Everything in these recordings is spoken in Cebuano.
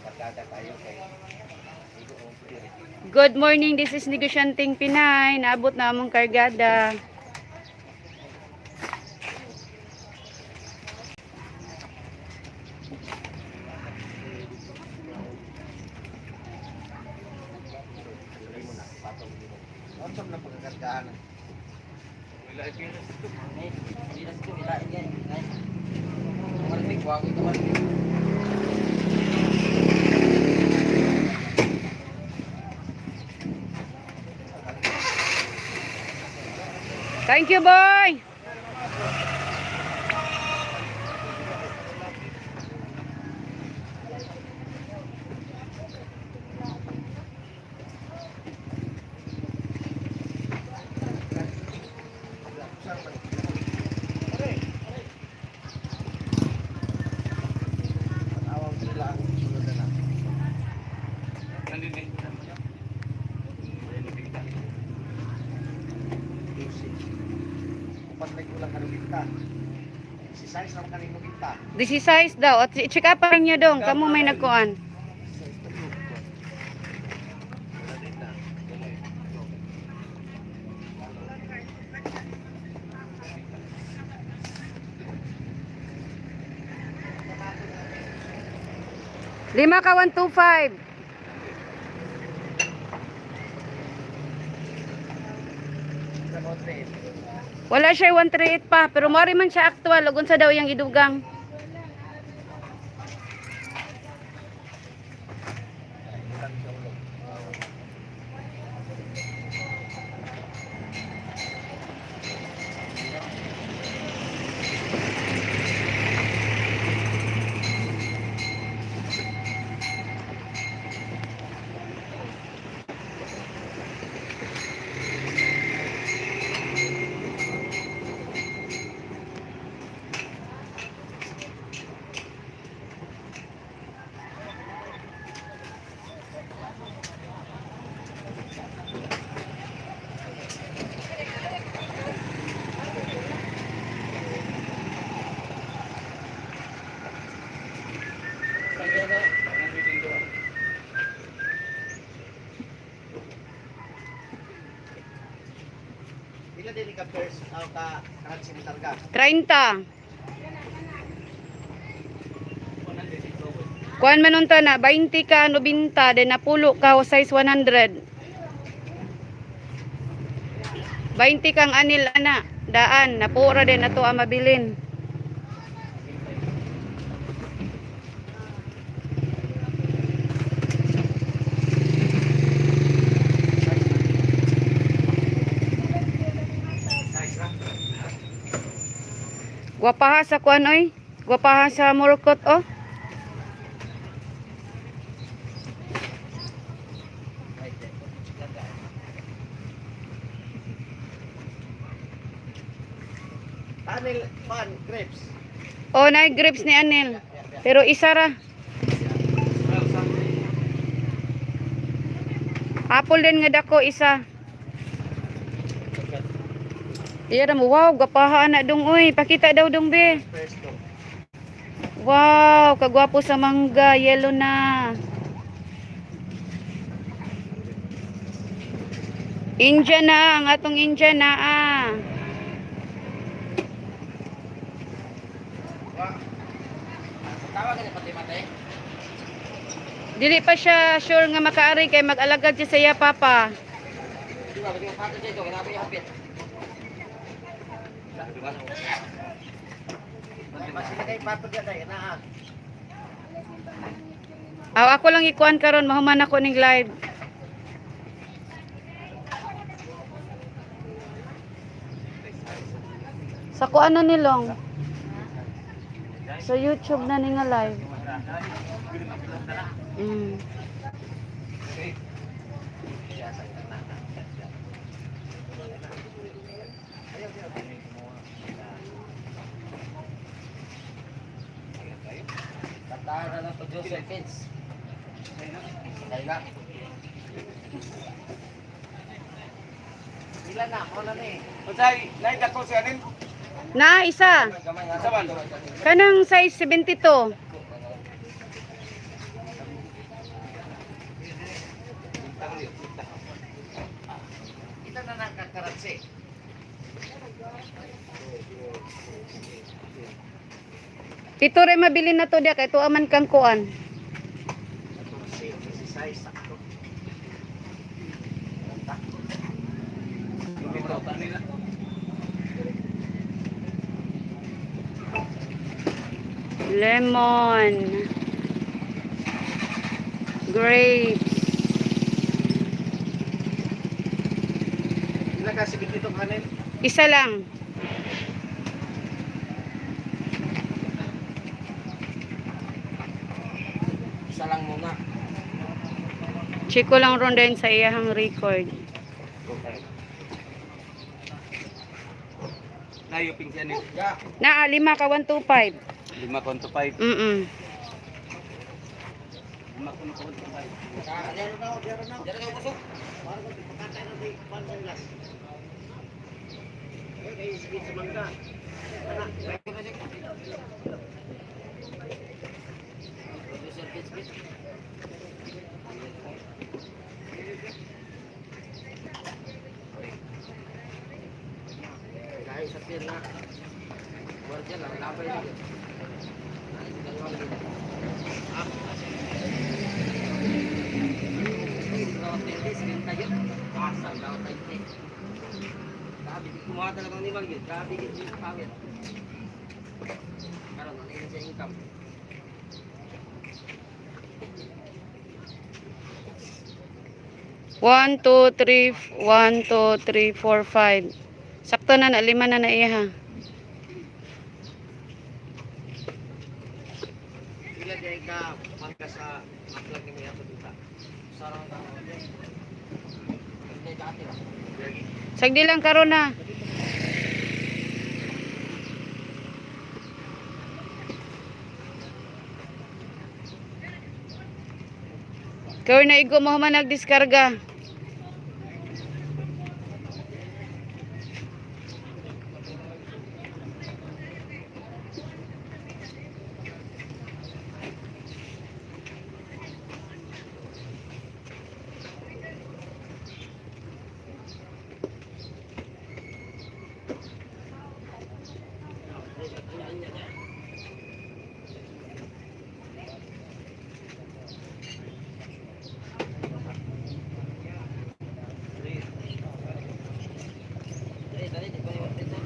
Pagkada tayo kay Good morning, this is Negosyanteng Pinay. Naabot na among kargada. Otsam na pagkakargaan. Thank you, boy! Awang sila ang sunod na lang. Music. Upat na kulang kanubinta. Si size lang kaning nubinta. This is size daw. At check up pa rin niyo dong. Kamu may nagkuan. Size na yun. Wala din na. Lima ka, 125. Sa konti. Wala siya 138 pa. Pero mari man siya actual. Ug unsa daw iyang idugang. Utang sa ulo. Pila din ka first aw ka karat targa. 30. Kuan man unta na 20 ka 90 then napulo ka size 100. 20 kang anil ana daan napura din ato ang mabilin. Size ra. Gwapaha sa kuan oy. Gwapaha sa Morocco oh. Anil pan grapes. Oh, na grapes ni Anil. Pero isa ra. Apple din nga dako isa. Iya ra mo, wow, gwapaha na dong oy. Pakita daw dong be. First to. Wow, kagwapo sa mangga, yellow na. India na, ang atong India na ah. Dili pa siya sure nga makaari kay mag-alagad siya sa iya papa. Masila kay patog ya day na ah. Aw, ako lang ikuan karon mahuman ako ning live. Sa kuan na nilong. Sa YouTube na ni nga live. Tara na to Joseph Fitz. Kailan? Pila na mo na ni. Unsay lain dako si anin? Na isa. Isa man. Kanang size 72. karatse. Ito rin mabili na to diya kay tuwa man kang kuan. 14, 16, sakto. Ito, kanila. Lemon. Grapes. Pila ka 72 kanin? Isa lang. Isa lang muna. Chico lang ron din sa iyahang record. Okay. Nayuping siya ni. Ya. Naa, lima ka 125. 5 konto 5. 5 konto 5. Meron na, meron na. Para ko ipakatay na di pandalas. Eh, kay sige sa mangga. Ana, Dahil sa pirna. Guardia lang, labay na. Grabe, di kumuha talagang ni Margit. Grabe, di yung pangit. Karon, ano yun sa income? 1, 2, 3, 1, 2, 3, 4, 5. Sakto na na, lima na na iya. Pila di ka mangga sa maklag ni Mia dita. Sarang tao. Hindi, dati lang. Sagdi lang karon na. Kaya na igo mo man nagdiskarga. Dali, dali, di ko ni dito.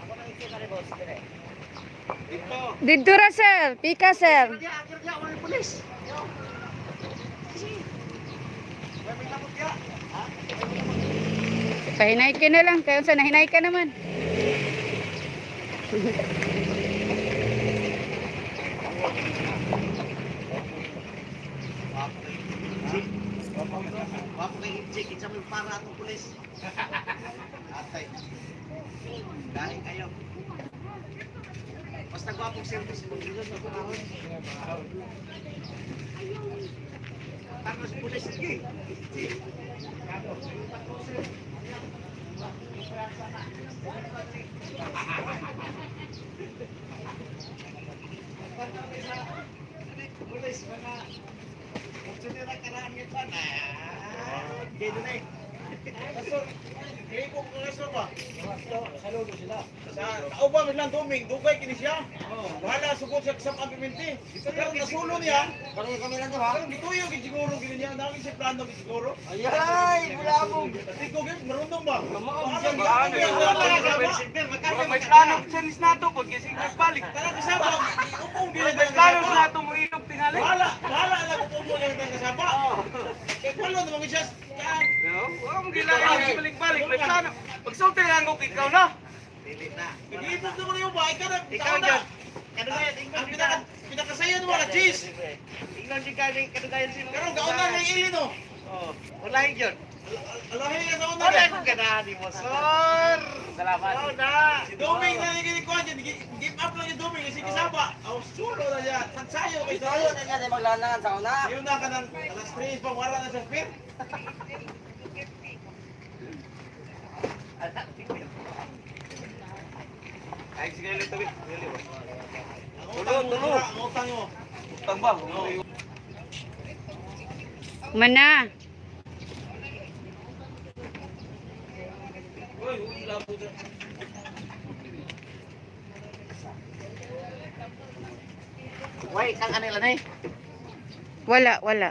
Ako nang ikita ni boss, dire. Dito. Dito ra sir, pika sir. Dia akhir dia wala pulis. Yo. Sige. May may lamot ya. Ha? Pahinay ka na lang, kayo sa nahinay ka naman. Wapo kay Injik, kinsa may para atong pulis. Atay. Dahil kayo. Basta gwapong service mo dito sa panahon. Tapos pulis sige. Sige. Pulis mga Kung sinira karaan niya pa na. Gano na eh. Klipong ko nga ba? Saludo sila. Sa kauban lang duming, dugay kini siya. Wala sugod siya sa pagiminti. Pero nasulo niya. Kami kami lang to ha. Parang gituyo gid siguro gini niya, dami siya plano gid siguro. Ayay, bulabog. Ikaw gid marunong ba? Ano yun? May plano siya nis nato pag gising nagbalik. Tara kasama, upong gini May plano sa nato mo ilog tingali. Wala, wala lang upong mo lang kasama. Kay kwalo naman siya. Kaan. No, wala mong gilayan balik-balik. May plano. Pagsulti lang ko ikaw na. Nag-iipog naman yung ba? Ikaw na, ikaw na. Ang pinaka, pinakasaya naman na cheese. Pero gaon na ng ilin oh. Ulahin yun. Alahin ka sa una. Wala akong ganahan ni mo, sir. Salamat. Si Doming na nagiging kuhan dyan. Give up lang yung Doming. Kasi kisaba. Aw, sulo na siya. Sansayo kay Tayo na nga tayo maglanangan sa una. Yun na ka ng alas 3 pa. Wala na siya. Pir. Ay, sige ulit tabi. Ang utang mo. Tulo, tulo. Ang utang mo. Utang ba? Mana. Uy, uy, labo dyan. Wait, kang anila na eh. Wala, wala.